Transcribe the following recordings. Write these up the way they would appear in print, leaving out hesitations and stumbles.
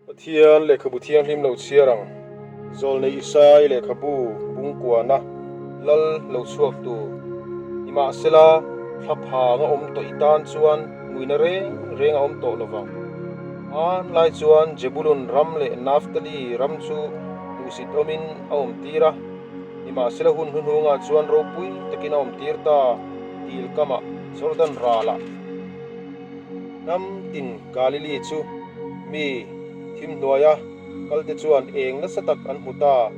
Pathian lehkhabu thianghlim lo chhiar ang. Zawlnei Isai lehkhabu bungkuana lal lo chhuak tur. Nimahsela, thlaphang a awm tawh i tan chuan nguina reng reng a awm tawh lo vang. Hmanlai chuan Jebulun ram leh Naftali ram chu hmuhsit awmin a awm tir a, nimahsela hun hnuhnungah chuan ropui takin a awm tir ta, dil kamah Jordan ralah. Hnam tin Galili chu mi thim hnuaia kalte chuan eng nasa tak an hmu ta.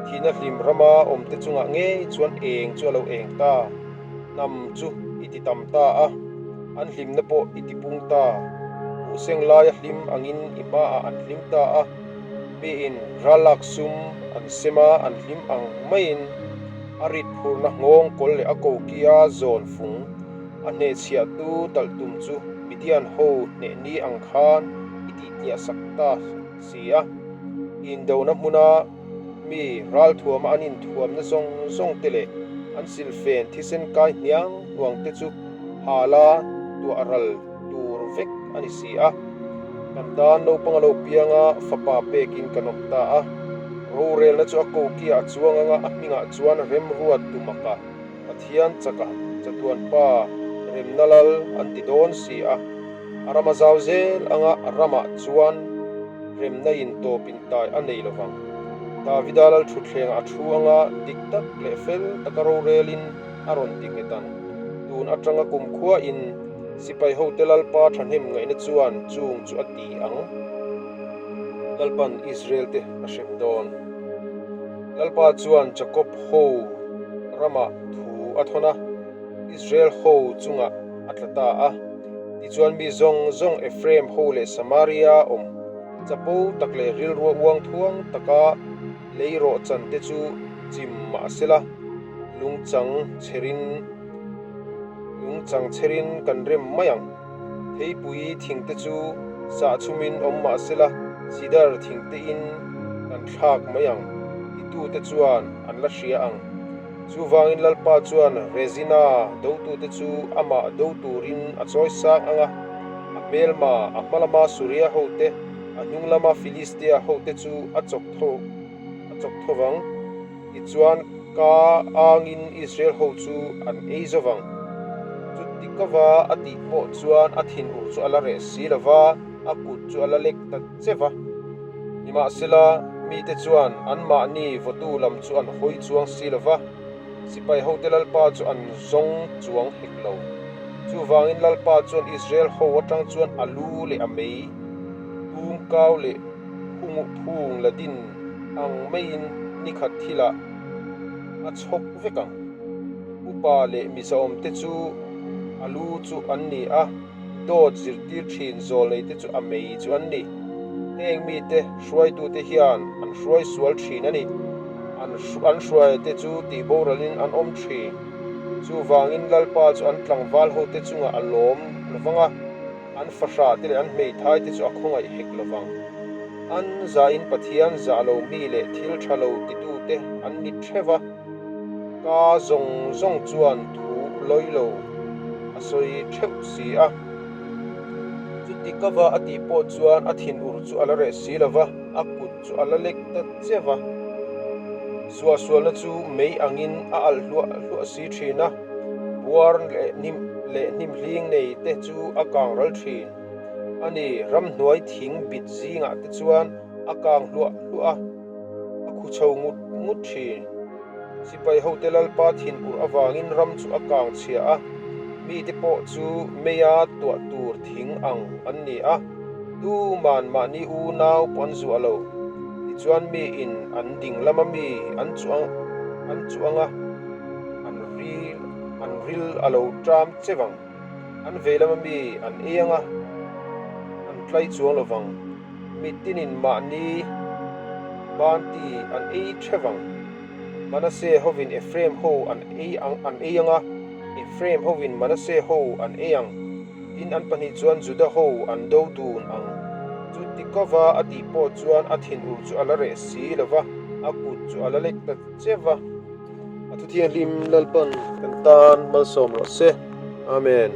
Thihna hlim rama awmte chungah ngei chuan eng chu a lo eng ta. Hnam chu i ti tam ta a, an hlimna pawh i ti pung ta. Buhseng laia hlim angin i hmaah an hlim ta a, miin ralak sum an sem a, an hlim ang maiin a rit phurna nghawng kawl leh a kokia zawn fung A hnehchhiahtu talh tum chu Midian ho hneh ni ang khan i tihtliah sak ta si a. Indona hmuna mi ralthuama an inthuamna zawng zawng te leh an silfen thisen kai hniang hnuang te chu hala tuah ral tur vek a ni si a. Kan tan naupang a lo piang a, fapa pekin kan awm ta a. Rorelna chu a kokiah a chuang anga a hmingah chuan remruat tum a. Pathian chaka chatuan pa remna lal an ti dawn si a, a ram a zau zel anga ramah chuan remna in tawp in tai a nei lovang. Davida lal thutthlengah a thu anga dik tak leh fel taka rorelin a rawn ti nghet ang. Tun atanga kumkhua in sipai hote Lalpa thahnem ngaihna chuan chung chu a ti ang. Lalpan Israel te a hrem dawn. Lalpa chuan Jakob ho ramah thu a thawn a, Israel ho chungah a tla ta a. Tichuan mi zawng zawng Ephraim ho leh Samaria awm chapo tak leh rilrua uang thuang taka lei rawh chan te chu chim mah sela, lungchang chherin lungchang chherin kan rem mai ang. Theipui thing te chu sah chhumin awm mah sela, sidar thing tein kan thlak mai ang titute chuan an la hria ang. Chuvangin Lalpa chuan Rezina dotute chu amah do turin a chawi sang ang a, a hmelma, a hma lama Suria hote, a hnung lama Filistia hote chu a chawk tho a chawk tho vang. Tichuan ka angin Israel ho chu an ei zo vang. Chuti kava a tih pawh chuan a thinur chu a la reh si lo va, a kut chu a la lek ta che va. Nimahsela, mite chuan anmahni vawtu lam chu an hawi chuang si lo va, sipai hote Lalpa chu an zawng chuang hek lo. Chuvangin Lalpa chuan Israel ho atang chuan a lu leh a mei, tumkau leh phunguh phung la din ang maiin nikhat thilah a chhawk vek ang. Upa leh mizaawmte chu a lu chu an ni a. Dawt zirtir thin zawlneite chu a mei chu an ni. Heng mite hruaitute hian an hruai sual thin a ni. An an hruaite chu tihboralin an awm thin. Chuvangin Lalpa chu an tlangval hote chungah a lawm lovang a, an fahrahte leh an hmeithaite chu a khawngaih hek lovang. An zahin Pathian zah lo mi leh thil tha lo titute an ni theuh a. Ka zawng zawng chuan thu lawi lo a sawi theuh si a. Chuti ka va a tih pawh chuan a thinur chu a la reh si lo va, a kut chu a la lek ta che va. Suahsualna chu mei angin a alh hluah hluah si thin a, buar leh hnim leh hnim hling nei te chu a kang ral thin. A ni, ramhnuai thing bit zingah te chuan a kang hluah hluah a. A khu chho ngut ngut thin. Sipai hote Lalpa thin ur avangin ram chu a kang chhia a, mite pawh chu meia tuah tur thing ang an ni a, tuman mahni unau pawh an zuah lo. Tichuan miin an ding lama mi an chuang an chuang a, an ril an ril a lo ṭam che vang. An vei lama mi an ei ang a, an tlai chuang lo vang. Mitinin mahni banti an ei theuh ang. Manasseh hovin Ephraim ho an ei ang an ei ang a, Ephraim hovin Manasseh ho an ei ang. Tin, an pahnih chuan Judah ho an do dun ang. Chuti kova a tih pawh chuan a thinur chu a la reh si lo va, a kut chu a la lek ta che va. A Thuthianghlim Lalpan kan tan malsawm rawh se. Amen.